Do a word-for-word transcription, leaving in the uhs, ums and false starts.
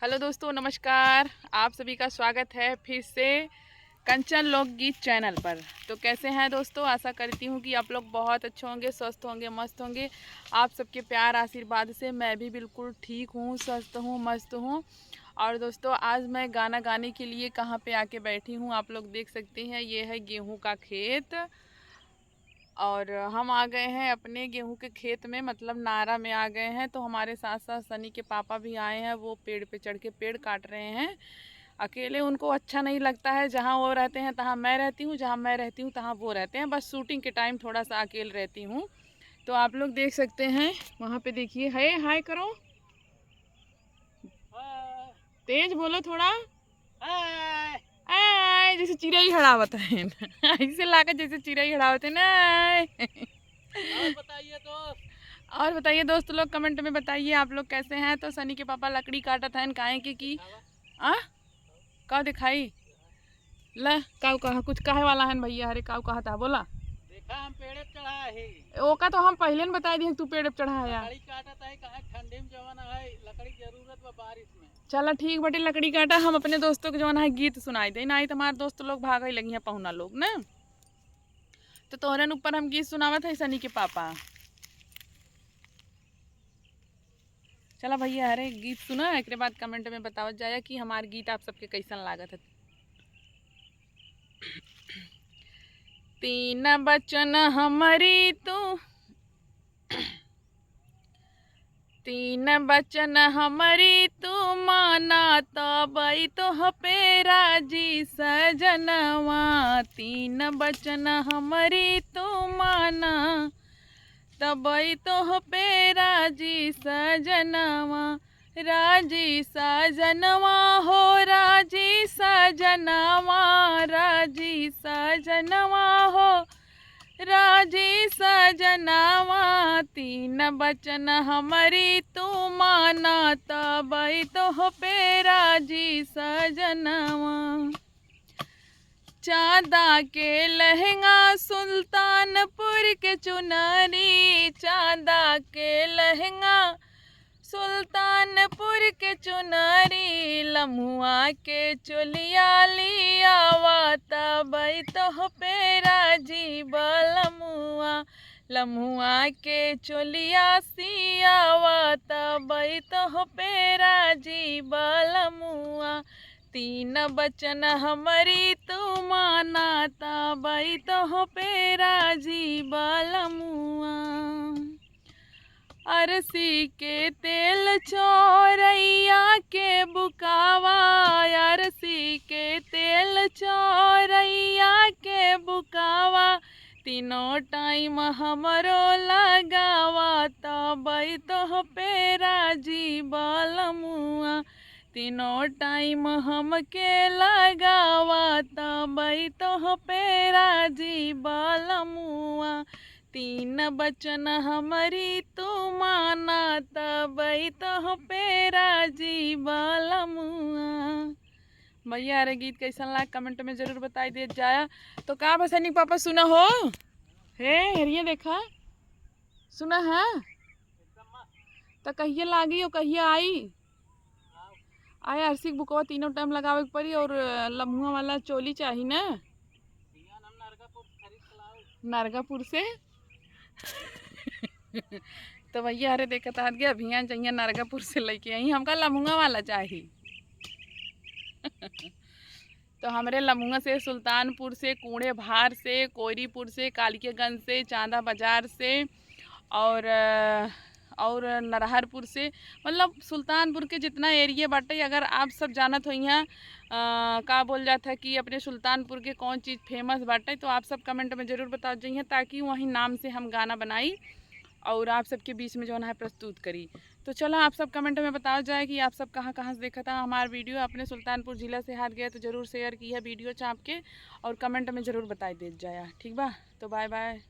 हेलो दोस्तों, नमस्कार। आप सभी का स्वागत है फिर से कंचन लोकगीत चैनल पर। तो कैसे हैं दोस्तों? आशा करती हूँ कि आप लोग बहुत अच्छे होंगे, स्वस्थ होंगे, मस्त होंगे। आप सबके प्यार आशीर्वाद से मैं भी बिल्कुल ठीक हूँ, स्वस्थ हूँ, मस्त हूँ। और दोस्तों, आज मैं गाना गाने के लिए कहाँ पे आके बैठी हूँ, आप लोग देख सकते हैं, ये है गेहूँ का खेत। और हम आ गए हैं अपने गेहूँ के खेत में, मतलब नारा में आ गए हैं। तो हमारे साथ साथ सनी के पापा भी आए हैं, वो पेड़ पे चढ़ के पेड़ काट रहे हैं। अकेले उनको अच्छा नहीं लगता है, जहाँ वो रहते हैं तहाँ मैं रहती हूँ, जहाँ मैं रहती हूँ तहाँ वो रहते हैं। बस शूटिंग के टाइम थोड़ा सा अकेले रहती हूँ। तो आप लोग देख सकते हैं वहाँ पे, देखिए, हे हाय करो, तेज बोलो थोड़ा। हाय। आय, जैसे चिरई हड़ावत है। ऐसे लागत जैसे चिरई हड़ावत है ना। और बताइए दोस्त। और बताइए दोस्त लोग, कमेंट में बताइए आप लोग कैसे हैं। तो सनी के पापा लकड़ी काटत हैं, काहे कि, कि आ का दिखाई? ला, काऊ कहा, कुछ कहे वाला है भैया? अरे काऊ कहा था, बोला। देखा, हम पेड़े पे चढ़ा है। ओका तो हम पहले न बताई दिए, तू पेड़े पे चढ़ा है। लकड़ी काटत है, कहाँ ठंडी में जवन है, लकड़ी जरूरत बा बारिश में। चला ठीक बाटे, लकड़ी काटा, हम अपने दोस्तों के जवन है गीत सुनाई दे, नाहीं तो हमारे दोस्त लोग भागे लगी हैं पहुना लोग ना। तो तोहरन ऊपर हम गीत सुनावत है सनी के पापा। चला भैया, अरे गीत सुना, एकरे बाद कमेंट में बतावत जाया कि हमार गीत आप सबके कैसन लागत है। तीन बचन हमरी तू, तीन बचन हमरी तू माना, तबई तोह पे राजी सजनवा। तीन बचन हमरी तू माना, तबई तोह पे राजी सजनवा। राजी सजनवा हो, राजी सजनवा, राजी सजनवा हो, राजी सजनवा। तीन बचन हमरी तू माना, तबई तोह पे राजी सजनवा। चांदा के लहंगा, सुल्तानपुर के चुनरी, चांदा के लहंगा, सुल्तानपुर के चुनरी, लम्हुआ के चोलिया लियावा, तबई तोह पे राजी बलमुआ। लम्हुआ के चोलिया सियावा, तबई तोह पे राजी बलमुआ। तीन बचन हमरी तू माना, तबई तोह पे राजी बलमुआ। अरसी के तेल चोरैया के बुकावा, अरसी के तेल चोरैया के बुकावा। तीनों टाइम हमरो लगावा, तबई तोह पे राजी बलमुआ। तीनों टाइम हमके लगावा, तबई तोह पे राजी बलमुआ। तीन बचन हमरी तू माना, तबई तोह पे राजी बलमुआ। भैया, अरे गीत कैसन लाग, कमेंट में जरूर बताई देत जाया। तो का बा सनी के पापा, सुना हो? हे, हेरिया देखा, सुना है? तो कहिया लागी और कहिया आई? आय अरसी के बुकवा तीनों टाइम लगावे के पड़ी और लम्हुआ वाला चोली चाही ना। नरगापुर से। तो भैया, अरे देखत हाथ गया, अभियान चाहिए नरगापुर से लेके आई, हमका लम्हुआ वाला चाही। तो हमरे लम्हुआ से, सुल्तानपुर से, कूड़े भार से, कोयरीपुर से, कालियागंज से, चांदा बाजार से और, अ, और नरहरपुर से, मतलब सुल्तानपुर के जितना एरिया बाटे, अगर आप सब जानत होइहाँ, अ, का बोल जात है कि अपने सुल्तानपुर के कौन चीज़ फेमस बाटे, तो आप सब कमेंट में जरूर बतावत जइहाँ, ताकि वही नाम से हम गाना बनाई और आप सबके बीच में जौन है प्रस्तुत करी। तो चला, आप सब कमेंट में बतावत जाए कि आप सब कहाँ कहाँ से देखत हा हमार वीडियो। अपने सुल्तानपुर जिला से हाथ गया तो जरूर शेयर किया वीडियो चाप के और कमेंट में जरूर बताई देत जाया, ठीक बा? तो बाय बाय।